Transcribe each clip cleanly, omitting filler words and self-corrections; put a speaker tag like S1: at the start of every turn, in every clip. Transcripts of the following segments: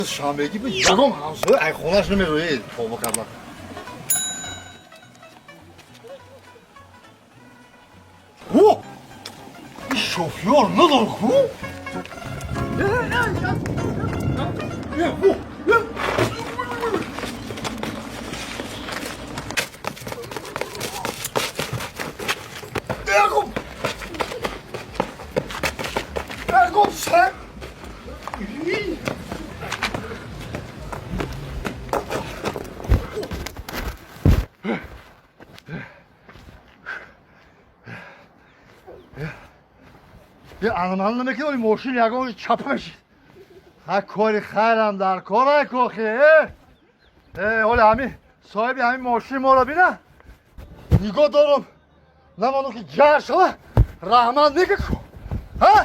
S1: Шанбегӣ ба ягон ҳамсоя ай хонаш намероед, тобо кардан. О! Шофёр надор ку? Анаман намекунӣ, мошин ягон чапа мешид. Ха, кори хайрам дар кор кохи. Э, ҳоли ҳами соҳиби ҳамин мошини моро бина. Нигоҳ дорам. Намону ки ҷар шава, раҳмат мега ку. Ҳа?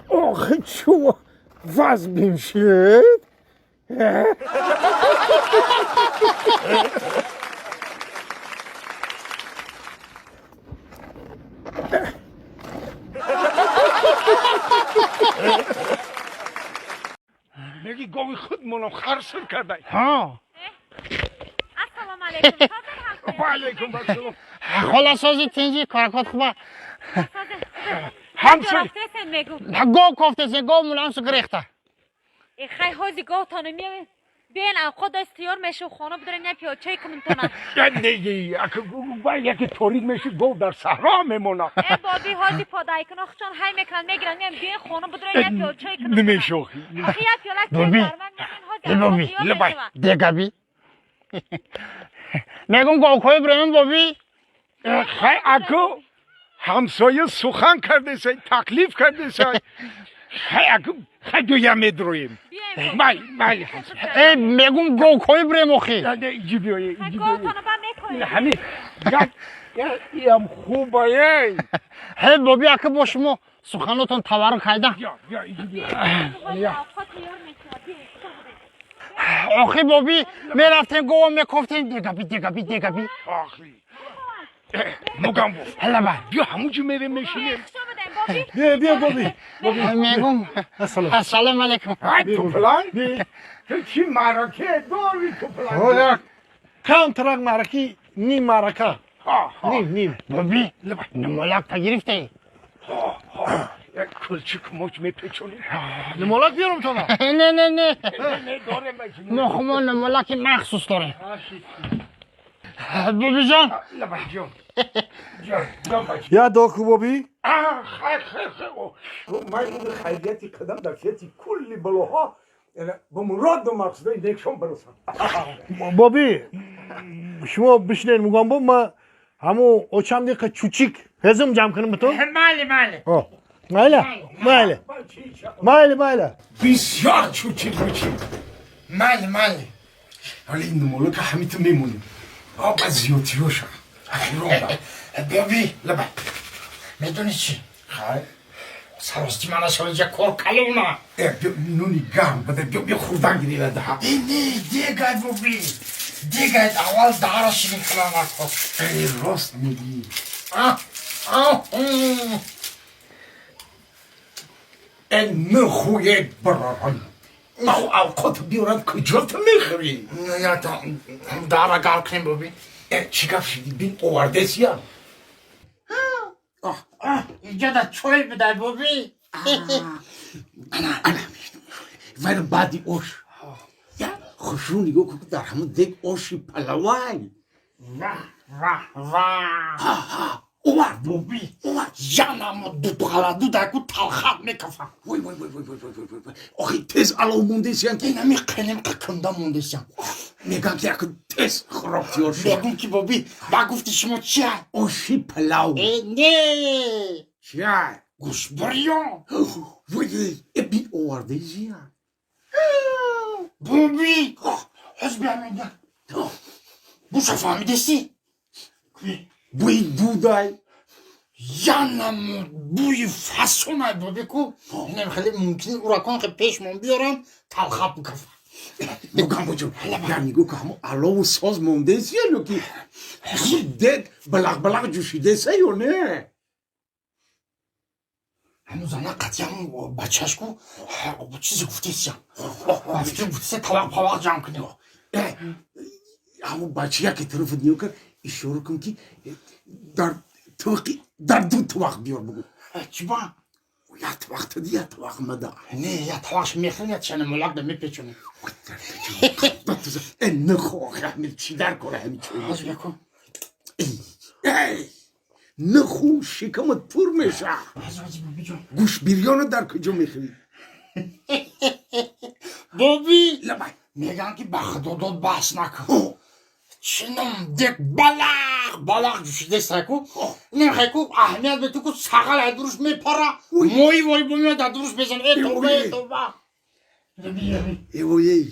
S2: Охи, чӯ вазмин шуд? Меги гови худмонам харсир кардай.
S3: Ҳа.
S4: Ассалому алайкум.
S2: Ва алайкум ассалом.
S3: Холасози, тинҷи, коракот хуба?
S2: Ҳамсой.
S3: Гов кофтесе, гов мулам су гирехта.
S4: Хай, ҳози говтону миёвем. Биен, авқот даст тиёр мешу, хона бидорем, я пиёл чой кунем тона.
S2: Яке торик меши, гов дар саҳро мемонад.
S4: Э, боби, ҳози подайкуно хучон ҳай мекунанд, мегиранд, миём. Биен, хона бидорем, я пиёл чой кунем.
S2: Намешохи.
S4: Охи, я пиёла чой
S3: Боби.
S4: барман миём, ҳози
S3: Э, боби.
S4: авқот тиёр
S2: Лабай.
S4: мешавад.
S3: Дегаби мегум, говкои бирем, боби.
S2: Хай, аку ҳамсоя сухан кардесай, таклиф кардесай. Хай, аку, хай, дуя медроем.
S4: Биёем.
S2: Майли, майли.
S3: Э, мегум, говкои бирем, охи.
S2: Иҷи биёе,
S4: Хай,
S2: иҷи биёе.
S4: говтону ба мекоем.
S2: Ҳами як иам хубае.
S3: Ҳе, боби, ака бо шумо суханотон таваррук хайда.
S2: Бё, бё, иҷи биё.
S4: Ҳози авқот тиёр мешавад. Биёем, хуб будем.
S3: Охи, боби, мерафтем, гова мекофтем, дегаби, дегаби, дегаби.
S2: Охи, мугамбо.
S3: Ҳалаба.
S2: Бё, ҳамуҷи мерем, мешинем.
S4: Хуш омадем, боби.
S1: Бия, бия, боби.
S3: Мегум.
S1: Ассалом.
S3: Ассалому алайкум.
S2: Ай, туплан, ту чӣ маъраке дори, туплан?
S5: Оля, камтарак маъраки, ним маърака. Ним, ним.
S3: Боби, намолак та гирифтаи?
S2: Як кулчик моч мепечонем.
S5: Нимолак биёрам тона?
S3: Не, не, не.
S2: Не, дорем.
S3: Мо хумо намолаки махсус дорем, бобиҷон.
S2: Лабай, ҷон, ҷон, ҷон, бача.
S5: Я доку, боби.
S2: Хай, хай, хай. Ман ин хайрияти қадам дар ҷиҳати кулли балоҳо ба муроду мақсудои некшон барасам.
S5: Боби, шумо бишинед, мугамбо, ма ҳаму очам диқа чучик ҳезум ҷамъ кунам бутун.
S3: Майли, майли.
S5: Майла, майли. Майли, майли.
S2: Бисёр чучик мечим.
S3: Майли, майли.
S2: Ҳоли ин намолака ҳамиту мемонем, ба зиёдтиёша ахирон.
S3: Боби.
S2: Лабай.
S3: Медонӣ чӣ?
S2: Хай.
S3: Сарости мана шоиҷа кор калона.
S2: Нуни гарм бада, бё, бё, хурдан гирила даҳа.
S3: Не, дегай, боби, дегай, аввал дара ширин кунам.
S2: Рост мегӣ. Э, нахуе баророн, наху авқот биёрад, куҷо ту мехӯрӣ?
S3: Дара гарм кунем, боби.
S2: Чӣ гап шиди, бин овардесия?
S3: Иҷода чой бидай, боби.
S2: Ана, ана, вайро баъди ош я хушрӯ нигоҳ кун, дар ҳамон дег оши палавай.
S3: Ваҳ, ваҳ, ваҳ!
S2: Овард.
S3: Боби, янамо дудғаладудаку талхат мекафам.
S2: Вой, вой, вой, вой, вой, вой, вой, вой! Охи, тез алов мондесиян ки.
S3: Инами қинем қикунда мондесиям.
S2: Мегам ки яку тез хӯрок тиёр шуд.
S3: Мегум ки, боби, ба гуфти шумо чия?
S2: Оши палав.
S3: Э, не.
S2: Чия?
S3: Гӯшбирён.
S2: Вой, э, бин овардесия.
S3: Боби, ҳоз биамеда буша, фаҳмидеси?
S2: Бӯи дудай.
S3: Янамо бӯи фасонай, боби, ку инам хеле мумкин уракон хе пешмон биёрам, талхат бикафам.
S2: Мугамбо ҷон, я нигоҳ ку, ҳамо алову соз мондест ё ки ҳамо дег балақ балақ ҷӯшидеса ё не?
S3: Ҳамун зана қатъиан бачаш ку чизе гуфтесия. Гуфтеся, тавақ павақ ҷамъ кунем.
S2: Ҳамо бача яке тарафа нигоҳ кард, ишора кун, ки дар тавақи дар ду тавақ биёр, бугӯ.
S3: Чиба?
S2: Як тавақ тади, як тавақ мада.
S3: Не, я тавақш мехӯрем, я чана мулак да мепечонем.
S2: Э, нахо, ҳамин чӣ дар кора ҳамин чой?
S3: Ҳозир бекун.
S2: Эй, нахӯ, шикамат пур меша.
S3: Ҳозир, ҳозир, бобиҷон.
S2: Гӯш бирёна дар куҷо мехӯрӣ?
S3: Боби.
S2: Лабай.
S3: Мегӯянд, ки ба худодод баҳс накун. Чинам дек балақ балақ ҷӯшидесайку, немхайку, аҳамият бету ку, сағал ай дуруш мепара, мои вори бо меояд, дар дуруш мезан. Э, тоба, э, тоба.
S2: Эвоей,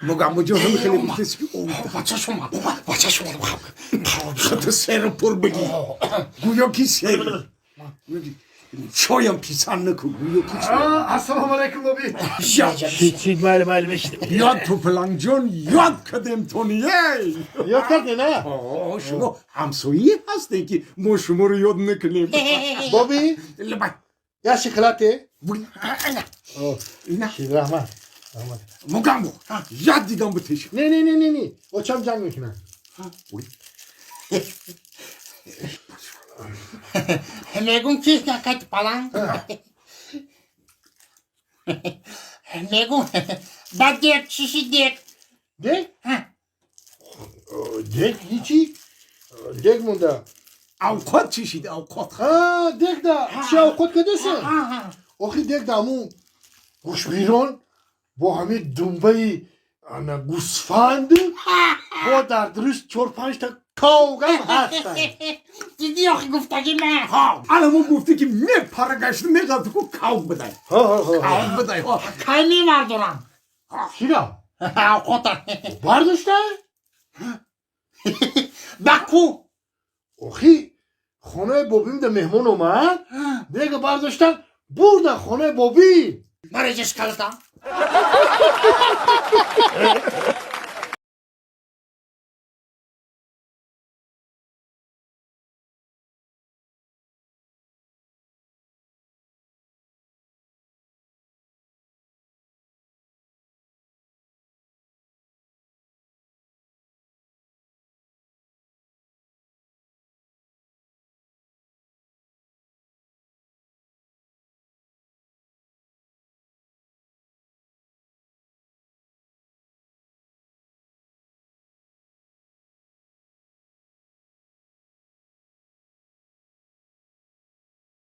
S2: Мугамбоҷон, ҳами хеле гуфтест, ки
S3: Бачаш омад, бачаш омад.
S2: Ту серу пур бигӣ, гӯё ки сер чоям писанд накун, гӯё ки
S1: Ассалому алайкум, боби.
S5: Чӣ, майли, майли, бишинем.
S2: Ёд тупалангҷон, ёд кардем тонией.
S5: Ёд кардем, а?
S2: Шумо ҳамсоӣ ҳастем, ки мо шуморо ёд накунем.
S5: Боби.
S2: Лабай.
S5: Я шоколаде.
S2: Ина.
S5: Раҳмат, раҳмат.
S2: Мугамбо, яд дидам бутеш.
S5: Не, не, не, не, не, очам ҷанг мекунад.
S3: Мегум ки кати паланг мегум, ба дек чиши, дек?
S5: Дег? Дег ҳичи, дег монда.
S2: Авқот чишид, авқот.
S5: Дег да чи авқот кардеса? Охи, дег да ҳамун гӯшбирон бо ҳамин думбаи ана гӯсфанд, бо дар дуруст чор панҷта ковгам ҳастанд.
S3: Диди, охи, гуфтаги ман.
S2: Ана мо гуфте, ки мепара гашта меғалти ку, кавг бидай, кавг бидай.
S3: Кай мемардорам?
S5: Чира?
S3: Авқота.
S5: Бардошта?
S3: Ба ку.
S5: Охи, хонаи бобим да меҳмон омад, дега бардоштан, бурдан хонаи бобӣ.
S3: Мареҷаш калта.